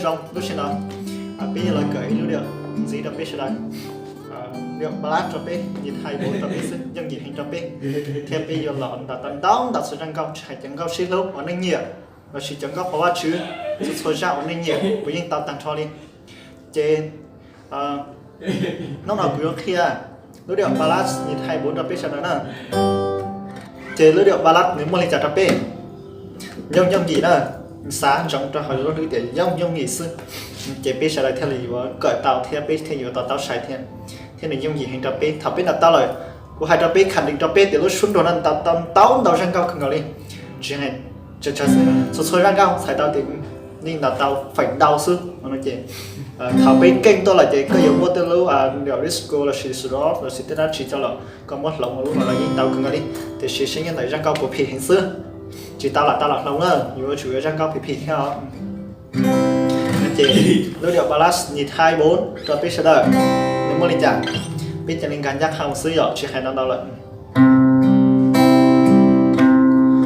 Zoo, lub sij hawm no peb yuav los kawm ib lub điaum ntxiv rau peb sawv daws. Điaum ballad rau peb, nyij thais npaum rau peb xwb, yooj yim heev rau peb, thiab peb yuav los ntaus tau ntau ntau txhua zaj nkauj, tsis hais cov nkauj sib hlub uas nej nyiam lossis cov nkauj qhuas Vajtswv, txhua txhua zaj uas nej nyiam kuv yeej tau tag nrho li. Ces hnub no kuv yuav qhia lub điaum ballad nyij thais npaum rau peb sawv daws na. Ces lub điaum ballad nws muaj li cas rau peb? Yooj yooj yim na, xav ntsoov rau hauv lub hlwb tias yooj yooj yim xwb. Ces peb sawv daws thiaj li yuav kawm tau thiab peb thiaj yuav to taub sai thiab, thiab nws yooj yim heev rau peb. Thaum peb ntaus tau lawm, kuv hais rau peb khẳng định rau peb tias lub suab nruas no ntaus tau ntau ntau zaj nkauj kawg nkaus li. Tsis hais, txhua txhua zaj nkauj txhais tau tias nej ntaus tau feem ntau xwb no ces thaum peb keej tuaj lawm ces koj yuav muaj tej lub điaum disco lossis surround lossis tej dab tsi coj los, koj muab hloov ua lub no los yeej tau kawg nkaus li. Tiam sis saib nyob ntawm zaj nkauj puas phim heev xwb. Tsis tau lam tau lam hloov na, yuav tsum yuav zaj nkauj phim phim thiab os. Ces lub điaum ballad nyij thais npaum rau peb sawv daws, nws muaj li cas, peb cia li nkag ncaj qha mus xwb yom, tsis hais ntau ntau lawm.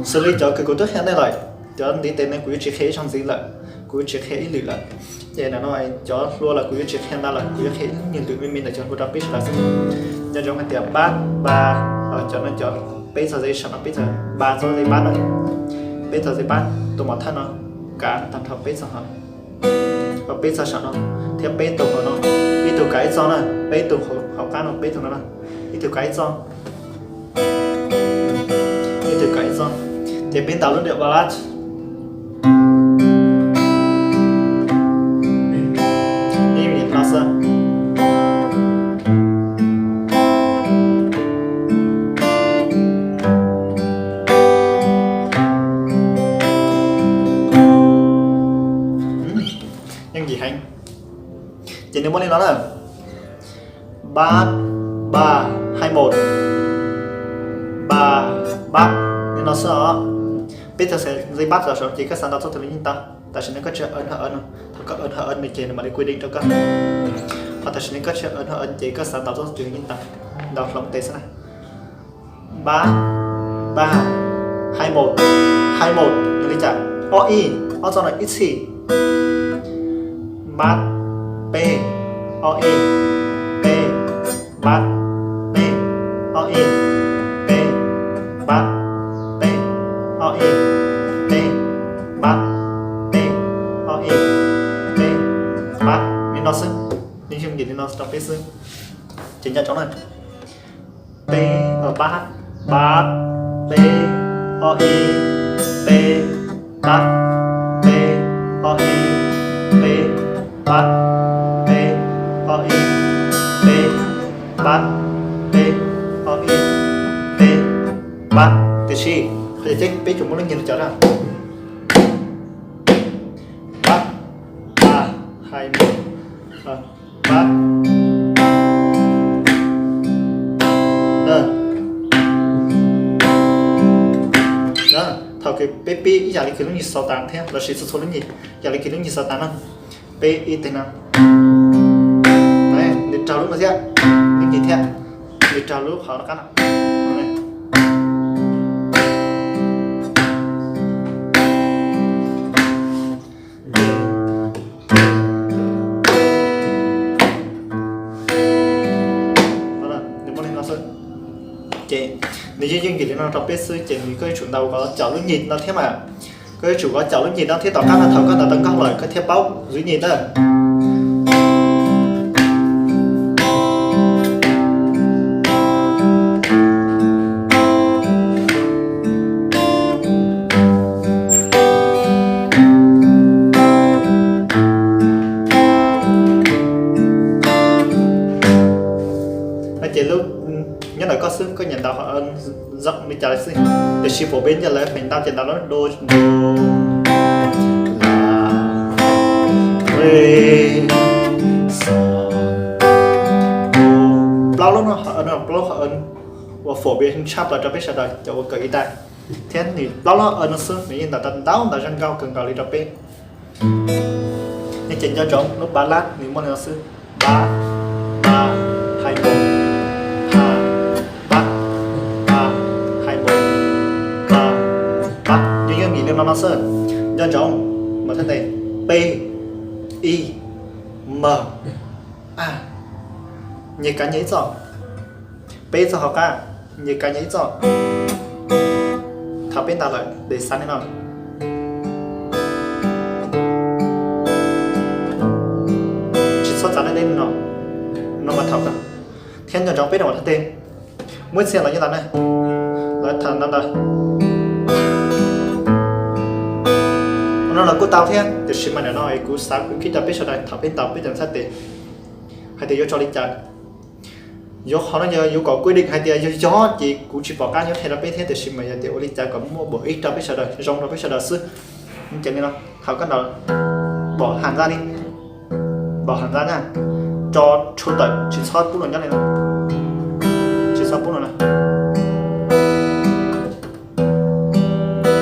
Xws li cov kws kuv twb qhia nej lawm, cov ntiv tes no kuv yuav tsis qhia ib zaug ntxiv lawm, kuv yuav tsis qhia ib lwm lawm. Ces no cov hlua los kuv yuav tsis qhia ntau lawm, kuv yuav qhia ib lub nyuag lwm me me ntawm cov hlua rau peb sawv daws xwb. Nco ntsoov hais tias bab, ba, cov no cov peb txog ze saum no, peb txog ba txog ze bab no, peb txog ze bab, tus mom thawj no kav tag nrho peb txog hauv, peb txog saum no, thiab peb tug hauv no, ib tug kav ib txoj na, peb tug hauv qab no, peb tug no na, ib tug kav ib txoj, ib tug kav ib txoj, ces peb ntaus lub điaum ballad. Yooj yim heev. Ces nws muaj li no na: bab, ba, hai một, ba, bab, li no xwb os. Peb txog ze bab txog saum ces koj xav ntaus txoj twg los yeej tau. Tam sim no koj tsis ua nrho ua no, thaum koj ua nrho ua no ces nws mam li quy định rau koj. Ho tam sim no koj tsis ua nrho ua ces koj xav ntaus txoj twg los yeej tau, ntaus hloov tes xwb na. Bab, ba, hai một, hai một, yog li cas? O ib, ob txoj no ib txhij. Bab, peb, o ib, peb, bab, peb, o ib, peb, bab, peb, o ib, peb, bab, peb, o ib, peb, bab, li no xwb. Nws yooj yim li no rau peb xwb. Ces nco ntsoov na. Peb, bab, bab, peb, o ib, peb, bab, peb, o ib, peb, bab, peb, o ib, peb, bab, peb, o ib, peb, bab. Tiam sis qhov cov ceeb peb tsuas muaj lub nyuag li cov na. Bab, ba, hai, một, bab. Thaum kws peb pib ib yam li kws lub nyuag xaus tas thiab lossis txhua txhua lub nyuag, yam li kws lub nyuag xaus tas no, peb ib teg no, nws raug lub no thiab, lub nyuag thiab, nws raug lub qhov no qab no. Nws muaj li no xwb. Ces nws yeej yooj yim li no rau peb xwb, ces nws koj yuav tsum ntaus kom caum lub nyuag no thiab mas. Koj yuav tsum kom caum lub nyuag no thiab tom qab no thaum koj ntaus tau nkauj lawm koj thiaj paub zwv nyuag na. Ces lub nyob ntawm koj xwb, koj nyiam ntaus qhov zoo li cas xwb. Tiam sis phổ biến ces lawv pheej ntaus ces ntaus lub do, do, la, re, so, do. Plaub lub no, plaub qhov uas phổ biến tshaj plaws rau peb sawv daws cov uas kawm guitar, thiab nws plaub lub no xwb nws yeej ntaus tau ntau ntau zaj nkauj kawg nkaus li rau peb. Nej ces nco ntsoov lub ballad nws muaj li no xwb. Bab, ba, hai, một, ha, bab, ba, hai, một, ba, bab. Yooj yooj yim li no no xwb. Nco ntsoov, mus thaj tes, peb, I, M, A, nyias kav nyias ib txoj. Peb txoj hauv qab, nyias kav nyias ib txoj. Thaum peb ntaus lawm ces xav li no, tsis txhob txav deb deb li no, no mas thaum, thiab nco ntsoov peb rau mas thaj teg, muaj ib txhia los nyob ntawd na, lawv tham ntawd ntawd. No los kuj tau thiab, tiam sis mas nim no es kuv xav kuv qhib rau peb sawv daws thaum peb ntaus peb cov thaj teg hais tias yuav tso li cas. Yuav qhov no yog yuav kom kuj dim hais tias yog yog ces kuv tsis pom qab yuav qhia rau peb thiab, tiam sis mas yog tias ua li cas kom muaj bom ib rau peb sawv daws, zoo rau peb sawv daws xwb. Ces li no, thaum koj ntaus bom has ntaj li, bom has ntaj na, tso tshuaj tawm tsis txhob pub los nyob li no, tsis txhob pub los na,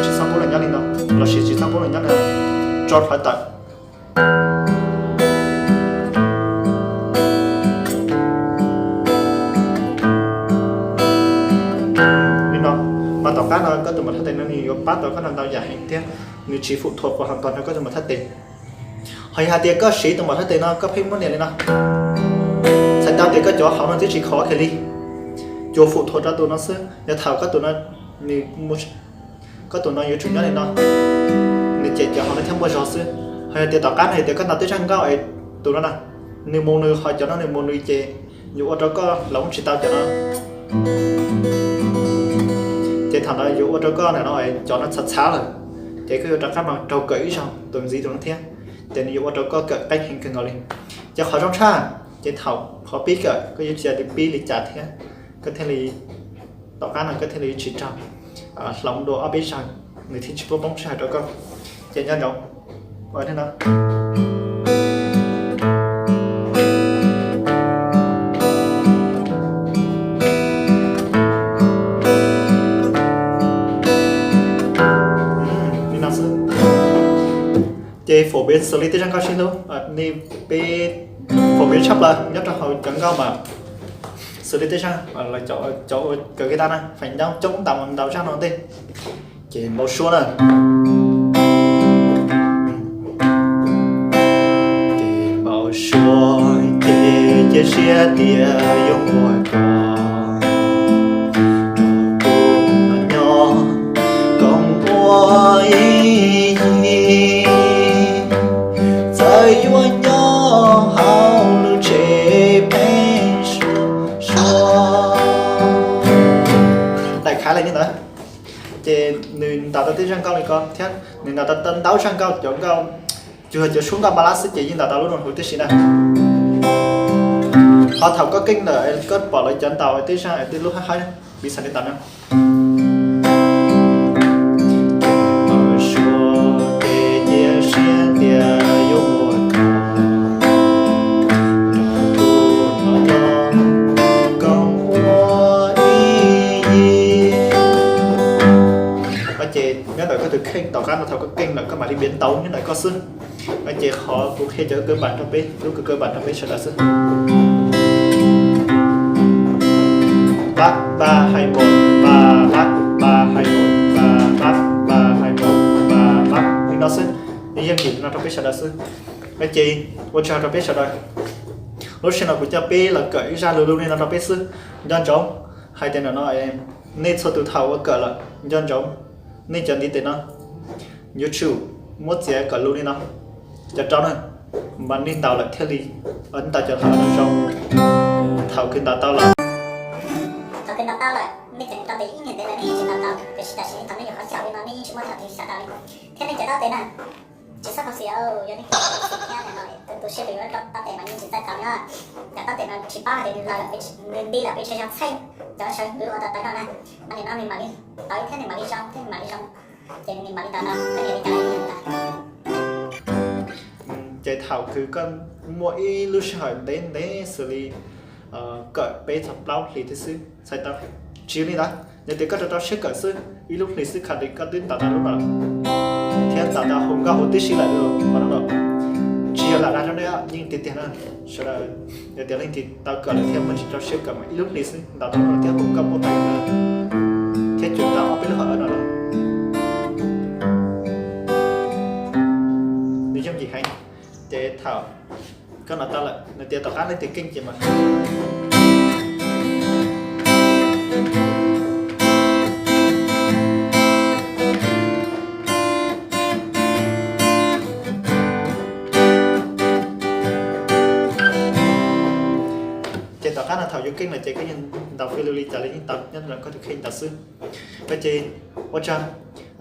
tsis txhob pub los nyob li no, los sis tsis txhob pub los nyob li no, tso plhawv tawm. Li no, mas tom qab no koj tus maum thaj teg no nws yuav pab tau koj ntau yam heev thiab nws tsis fum thuam qhov hauv ntog rau koj tus maum thaj teg. Ho yog hais tias koj siv tus maum thaj teg no koj pheej muab nias li no, txhais tau tias koj cov hauv no twb tsis khov kiag li, tsuas fum thuam rau tus no xwb. Yog thaum koj tus no, nws, koj tus no yuav tsum nyob li no, nws ces cov hauv no thiaj muaj zog xwb. Ho yog tias tom qab no yog tias koj ntaus tej zaj nkauj es tus no na, nws mus nws ho cov no nws mus nws ces yuav ua rau koj hloov tsis tau cov no. Ces thaum ntawd yuav ua rau koj ntawm no cov no txhav txhav lawm, ces koj yuav rov qab mus raug kawm ib zaug tus ntxiv tus no thiab, ces nws yuav ua rau koj kawm qeeb heev kawg nkaus li. Ces qhov zoo tshaj, ces thaum qhov pib kawm koj yuav tsum li pib li cas thiab, koj thiaj li, tom qab no koj thiaj li tsis raug hloov dua ob peb zaug, nws thiaj tsis poob poob sij hawm rau koj. Ces nco ntsoov no. Li no xwb. Ces phổ biến xws li tej zaj nkauj sib hlub, nej peb phổ biến tshaj plaws nyob rau hauv cov nkauj mas xws li tej zaj, cov ua kawm guitar na feem ncoob coob ntau ntau zaj no ntej. Ces npau suav na, ces npau suav ces cia siab tias yuav muaj koj rau kuv nyob koom ua ib yig, txawm yuav nyob hauv lub tsev pheeb suab suab. Daim khav li ntawd. Ces nws ntaus tau tej zaj nkauj li ko thiab nws ntaus tau ntau zaj nkauj, cov nkauj, tsuas yog cov suab nkauj ballad xwb ces yeej ntaus tau lub no huv tib si na. Ho thaum koj keej lawm koj pom lawv cov ntaus tej zaj tej lub hab hab, piv xam li ntawd na. Npau suav ces cia siab tias yuav muaj koj rau kuv nyob koom ua ib yig. Ces nyob ntawm koj tus kheej, tom qab no thaum koj keej lawm koj mam li piav ntau nyob ntawm koj xwb. Ces qhov kuv qhia cov kawg npam rau peb, lub kawg kawg npam rau peb sawv daws xwb. Pab pa hais npaum pa, pab pa hais npaum pa, pab pa hais npaum pa, pab li no xwb. Nws yeej kim li no rau peb sawv daws xwb. Ces ua tsaug rau peb sawv daws. Lub sij hawm no kuv coj peb los kawm ib zaj lus lus li no rau peb xwb. Nco ntsoov hais tias ntawm no nej txhua tus thaum ua kawm lawm nco ntsoov nej cov ntiv tes no yuav tsum muab txiav kom lus li no. Cov rau na, mas nej ntaus lawm thiaj li, ntaus cov hauv no zoo. Thaum kws ntaus tau lawm, thaum kws ntaus tau lawm nej tseem rau tes ib nyuag ntev lawm nej yeej tsis ntaus tau, tiam sis tam sim no thaum nej yuav qhov xyaum li no nej yeej tsis muaj ib qho twg xyaum tau li. Thiab nej cov taub tes na, tsis txhob khuv xim, yog nej khuv xim thiab no tus siab tus yuav rau taub tes mas yeej tsis txawj tau li na. Cov taub tes no tsis paub hais tias nws laws lawm, nws nti lawm pes tsawg xyoo txheej, cov sawv nws ua tau tau no na, mas nim no nws mam li tau thiab nws mam li zoo thiab nws mam li zoo. Ces nws mam li tau no, koj yuav li cas li ntawd. Ces thaum kws koj muaj ib lub sij hawm ntev ntev xws li kawm peb txog plaub hlis thiab xwb txhais tau, tsis li ntawd, yog tias koj rau rau siab kawm xwb ib lub hlis xwb kha li koj twb ntaus tau lub no lawm, thiab ntaus tau hauv nkauj huv tib si lawm. Qhov no tsis yog lam dag rau nej, yeej tiag tiag na. Sawv daws yog tias leej twg tau kawm lawm thiab muaj tsis rau siab kawm mas ib lub hlis xwb ntaus tau lub no thiab hauv nkauj muaj pais na, thiab tsuas ntaus ob peb lub hom no lawm. Nws yooj yim heev. Ces thaum Koj nov tau lawm, nws tias tom qab leej twg keej ces mas. Ces tom qab no thaum yuav keej lawm ces koj yeej ntaus fij lus li cas los yeej tau nyob ntawm koj tus kheej ntawd xwb. Ces ua tsaug,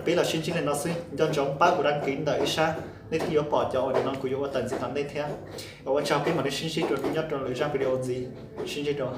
peb los sib ntsib li no xwb, nco ntsoov pab kuv đăng ký ntawm ib sab, nej thiaj yuav pom cov uas nim no kuv yuav ua tawm ntxiv tom ntej thiab. Ua tsaug, peb mam li sib ntsib rau nyob rau lwm zaj video ntxiv, sib ntsib dua.